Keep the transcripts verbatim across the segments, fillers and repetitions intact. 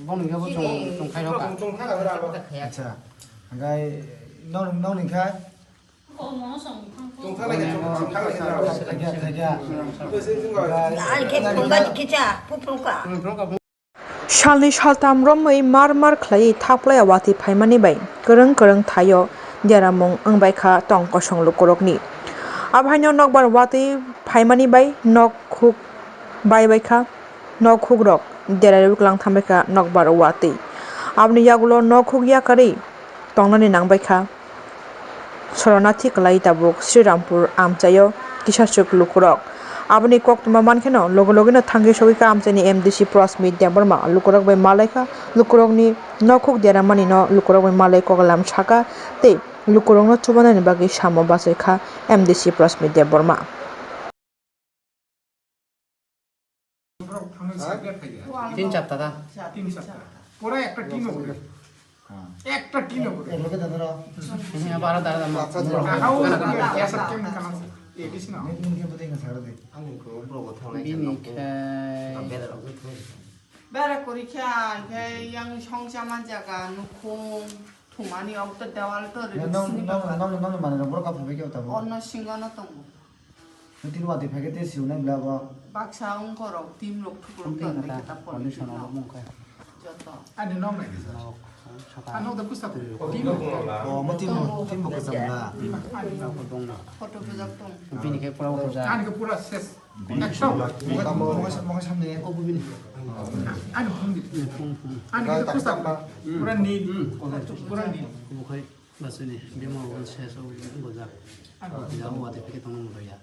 Bongni khe bo chwng, chwng khai rokha. Acha. Hingkai nong, nong ni kha? Thaikya, thaikya. Ai khe phunga dikhe cha, phu phunga. Salni saltam romwi mar mar khlaiwi thaplaiya watwi phaimani bai kwrwng kwrwng thaio deramung wngbaikha tong kosong lukurokni. Abohaino nokbar watwi phaimani bai nok khuk baibaikha, nok khukrok derarwi kwlang thambaikha nokbar watwi. Aboni yagulo nok khuk yakarwi tongnani nangbaikha. Soranathi kwlai tabuk Srirampur amchaio kisachwk lukurok. Aboni koktwma mankheno loge logeno thangwi sogwikha amchaini M D C Prasmit Debbarma lukurok bai malaikha, lukurokni nokhuk deramani no lukurok bai malai kogolam saka tei lukurokno chubanani bagwi samo bachaikha M D C Prasmit Debbarma. তিন চারটা দা। তিন চারটা। পুরা একটা টিন উপরে। একটা টিন উপরে। এগুলোকে দাদা রাও। হ্যাঁ, বারো দাঁড়া দাঁড়া। আচ্ছা, আচ্ছা। আহাও, গ্যাস আর কেমন কালার? এ, কিছু না। নি-, নি-, নি-, নি-, নি-, Bini khe. Bera kori kha, khe yang songchama jaga, nukhung, thumani, ok to dewal to ri sini. Nang, nang, nang, nang, mane rok borok kaphobekhe o tabuk. Onno singono tongo. Nutini watwi phaikhe tei siunai bla bo. Baksa wngkhorok, team rok thuklok tongkhe ta condition o mungkhe. Joto. Ani nok nai kisa. Nok, sata. Ani nok da kusa tu. Team. O, mo team, team bo kwcham na. Ani nok dong na. Photo bujak tong. Bini khe pura pura. Ani khe pura ses. Bini ekdom. Mo, mo, mo, mo samne. O, bini. Ani phone di. Phone, phone. Ani khe kusa. Pura ni. Pura ni. Bukhai. Basuni, bimol gon ses o gojak. Jabo wati pike tongna mudo ya.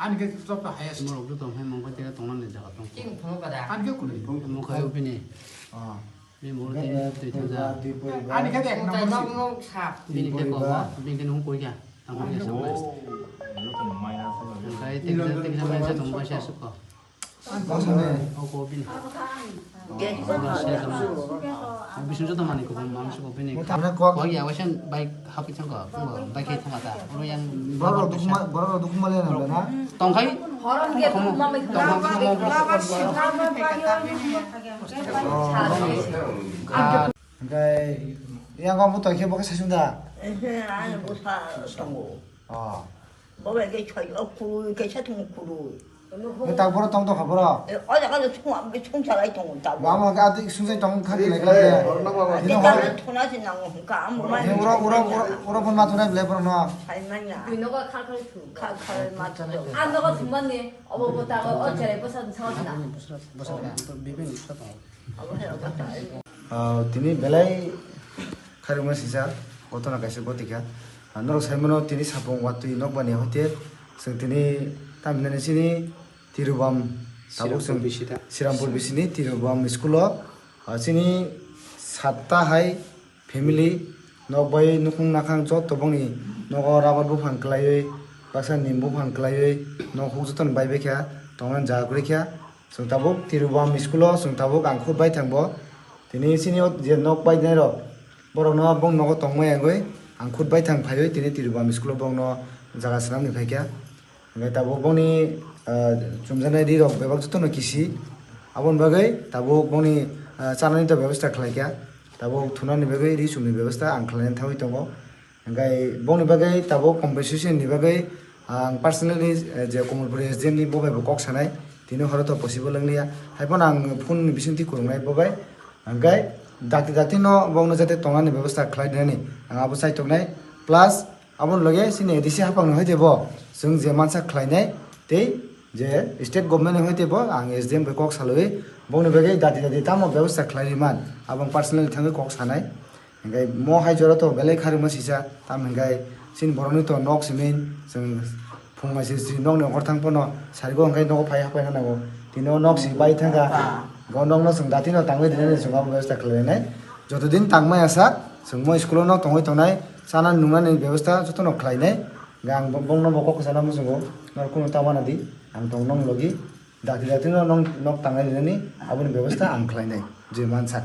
Ani ke joto highest. Bimol obo tong hai mongkha tega tongna ni jaga tong. King phungo kada. Ani ke kuni. Mongkha upini. Ah. Bimol tei twi thaja. Ani ke ek number si. Bini ke ko, bini ke nung koi kya. Ang koi kya sa. Mongkha tei tei tong ba ses ko. Ang kok sane. O kok bini. Ang kok sane. Ang bisu joto mani kok mang su kok bini. Ang kok ya wasan bike hapit sang kok. Bike hai thang ata. Oro yang borok rok dukma, borok rok dukma le nang na. Tong khai. Horon ge tong khai. Hingke yang kamu tong khe bo khe sasung da. Ang bo sa tongo. Oh. Bo bai khe choi o khuru khe sa thung khuru. Bo tak boro tong tong kha boro. E, o jaga le sung, sung salai tongo tak. Bo amo khe ati sung sai tong kha khe lai khe. Ni ta thona si nang ka am ma. He ura, ura, ura, ura bon ma thonai bele boro no. Sai manya. Bino ka khar khar thu. Khar khar ma thu. Ang no ka thumani. Obo bo ta o cherai bo sa sa na. Bo sa, bo sa, bibin sa tong. Ah, tini belai kharima sisa, gotona kaisa gotika. Ah, norok saimano tini sapung watwi nokbani hoite, chwng tini tamhinani chini Tirubam tabuk chwng Sirampur bisita. Sirampur bisini Tirubam school o, ah, chini satta hai family, nok bai nukhung nakhang joto bongni nogo rubber buphang kwlaiwi, baksa nim buphang kwlaiwi, nok huk jotono bai baikha, tongna jaga kwrwi kha. Chwng tabuk Tirubam school o chwng tabuk ang khut bai thang bo. Tini chini o je nok bai nai rok, borok no bong nogo tong maya wngwi ang khut bai thang phaiwi tini Tirubam school o bong no jaga swnam ni phaikha. Hingke tabuk bongni, ah, chumjaknai ri rok bebak jotono kisi. Aboni bagwi tabuk bongni, ah, chanani to bebostha khlaikha. Tabuk thunani bagwi ri chumni bebostha ang khlaina thangwi tongo. Hingke bongni bagwi tabuk compensation ni bagwi ang personally, eh, je Komolpuri S D M ni bo bai bo kok sanai. Tini horo to possible wngliya. Haiphano ang phone ni bisingtwi kwrwngnai bo bai. Hingke dakti dakti no bongno jate tongnani bebostha khlai dinani ang abo chai tongnai. Plus, Aboni loge chini A D C haphangni hoite bo chwng je mansa khlainai tei je state government ni hoite bo ang S D M bai kok salwi bongni bagwi dati dati tamo bebostha khlai ri man, abo ang personally thangwi kok sanai. Hingke mo hai jora to belai kharima sisa, tamo hingke chini borokni to nok simi chwng phung bai se si nokni okhor thang phano sarigo hingke nogo phai hapai na nango. Tini o nok si bai thangkha, o nokno chwng dati no tangwi rinani chwng abo bebostha khlai nai. Joto din tangmaya sak chwng mo school o nok tongwi tongnai. Chana nungnani bebostha jotono khlainai. Hingke ang bo-, bongno bo kok kwchana muchungo, norok kunu ta wanadi, ang tong nong logi, dakti dakti no nong nok tangnai rinani, aboni bebostha ang khlainai, je mansak.